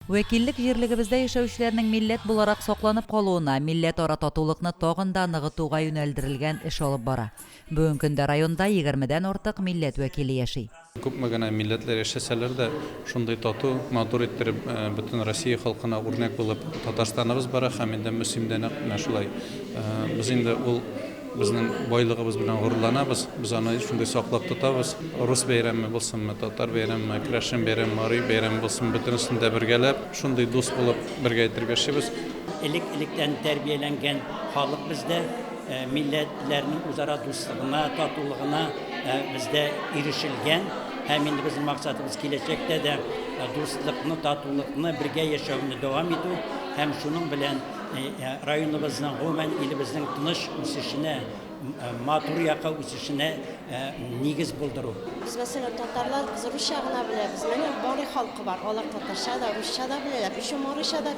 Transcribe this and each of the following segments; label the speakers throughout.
Speaker 1: Вәкиллек җирлегебездә яшәүчеләрнең милләт буларак сакланып калуына, милләтара татулыкны тагын да ныгытуга юнәлдерелгән эш алып бара. Бүгенге көндә районда егермедән артык милләт вәкиле яши.
Speaker 2: Күпме генә милләтләр яшәсәләр дә, шундый тату, матур иттереп, бөтен Россия халкына үрнәк булып Татарстаныбыз бара һәм инде Мөслим дә нәкъ менә шулай. Без инде ул безнең байлыгыбыз белән горурланабыз, без аны шундый саклап тотабыз. Рус бәйрәме булсынмы, татар бәйрәмеме, керәшен бәйрәме, мари бәйрәме булсын, бөтенесен дә бергәләп, шундый дус булып, бергә иттереп яшибез.
Speaker 3: Элек-электән тәрбияләнгән халык бездә, милләтләрнең үзара дуслыгына, татулыгына бездә ирешелгән. Һәм инде безнең максатыбыз киләчәктә дә дуслыкны, татулыкны, бергә яшәүне дәвам итү һәм шуның белән районыбызның, гомумән, илебезнең тыныч үсешенә, матур якка үсешенә нигез булдыру.
Speaker 4: Без, мәсәлән, татарлар, без русча гына беләбез. Менә мари халкы бар, алар татарча да, русча да беләләр. Еще марича да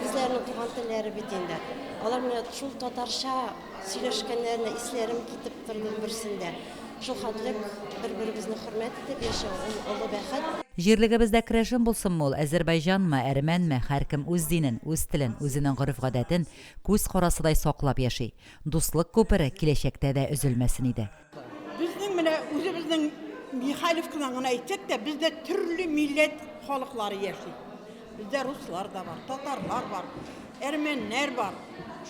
Speaker 4: үзләренең туган телләре бит инде. Алар менә шул татарча сөйләшкәннәренә исләрем китеп торды берсендә. Шул хәтлек бер-беребезне хөрмәт итеп яшәү, ул олы бәхет.
Speaker 1: Җирлегебездә керәшен булсынмы ул, әзербайҗанмы, әрмәнме, һәркем үз динен, үз телен, үзенең гореф-гадәтен күз карасыдай саклап яши. Дуслык күпере киләчәктә дә өзелмәсен иде.
Speaker 5: Безнең менә үзебезнең Михайловкадан гына әйтсәк тә, бездә төрле милләт халыклары яши. Бездә руслар да бар, татарлар бар, әрмәннәр бар,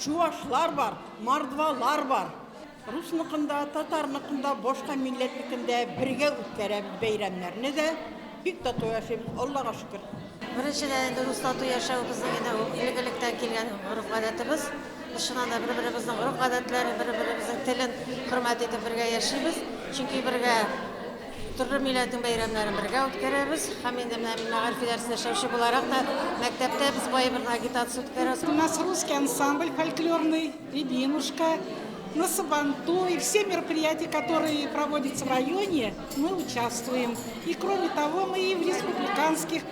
Speaker 5: чувашлар бар, мордвалар бар. Русныкын да, татарныкын да, башка милләтнекен дә бергә үткәрәбез бәйрәмнәрне дә. Бик тату яшибез, Аллага шөкер.
Speaker 4: Беренчедән, инде дус тату яшәү безнең инде ул элек-электән килгән гореф-гадәтебез. Без чыннан да бер-беребезнең гореф-гадәтләрен, бер-беребезнең телен хөрмәт итеп бергә яшибез. Чөнки бергә төрле милләтнең бәйрәмнәрен бергә үткәрәбез. Һәм инде менә мин мәгариф идарәсендә эшләүче буларак та, мәктәптә без кайбер агитация үткәрәбез.
Speaker 6: У нас русский ансамбль фольклорный Рябинушка, на Сабантуй, все мероприятия, которые проводятся в районе, мы участвуем. И кроме того, мы и в республиканских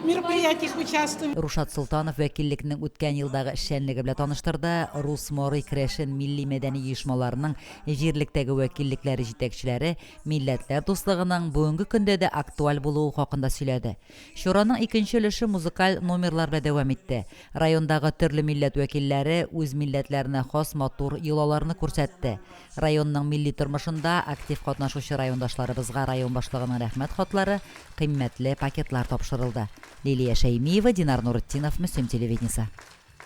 Speaker 6: мероприятиях участвуем.
Speaker 1: Рушат Солтанов вәкиллекнең үткән елдагы эшчәнлеге белән таныштырды, рус, мари, керәшен милли-мәдәни оешмаларының җирлектәге вәкиллекләре җитәкчеләре милләтләр дуслыгының бүгенге көндә дә актуаль булуы хакында сөйләде. Чараның икенче өлеше музыкаль номерлар белән дәвам итте. Райондагы төрле милләт вәкилләре үз милләтләренә хас матур йолаларны күрсәтте. Районның милли тормышында актив катнашучы райондашларыбызга район башлыгының Рәхмәт хатлары, кыйммәтле пакетлар тапшырылды. Лилия Шәймиева, Динар Нуретдинов, Мөслим телевидениесе.